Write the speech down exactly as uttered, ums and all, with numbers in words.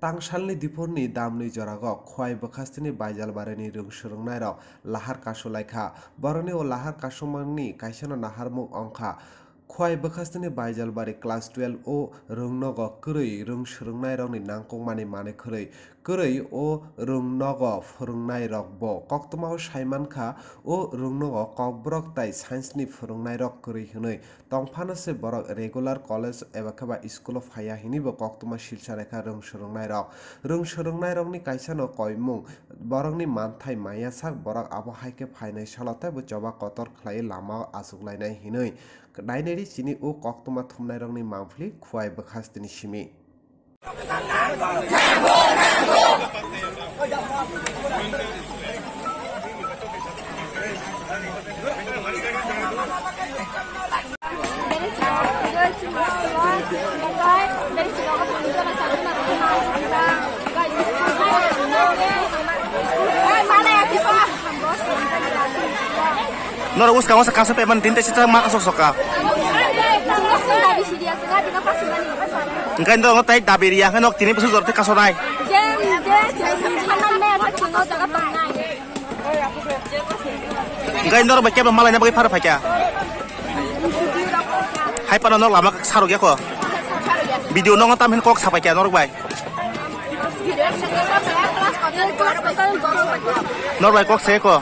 Tangsalni diphurni damni jorago Khwai bwkhastini Baijalbarini rwng swrwngnairok lahar kasulaikha. Borokni o lahar kasumani kaisano naharmung wngkha. Khwai bwkhastini Baijalbari class twelve o rwngnogo kwrwi rwng swrwngnairokni nangkukmani manwi khwrwi. Kwrwi o rwngnogo phwrwngnairokbo koktwmao saimankha, o rwngnogo kokborok tai science ni phwrwngnairok kwrwi hwnwi. Tongphano se borok regular college eba khe ba school o phaiya hinwi bo koktwma silsa rekha rwng swrwngnairok. Rwng swrwngnairokni kaisano koimung borokni manthai maya sak borok abo hai khe phainai salo teibo choba kotor khlaiwi lama o achuklainai hinwi. Nainai di chini o koktwma thumnairokni mangpili Khwai bwkhastini simi. Norok bwskango se kasu payment tin tei sita ma kasuk soka. Engkai norok tai dabi riya, engkai norok tini bwswk jora tei kasonai. Engkai norok bai kebo malaina bagwi phar phaikha. Hai phano norok lama sarok ya kho. Video nongo tam hin kok sapai kha norok bai. Norok bai kok se kho.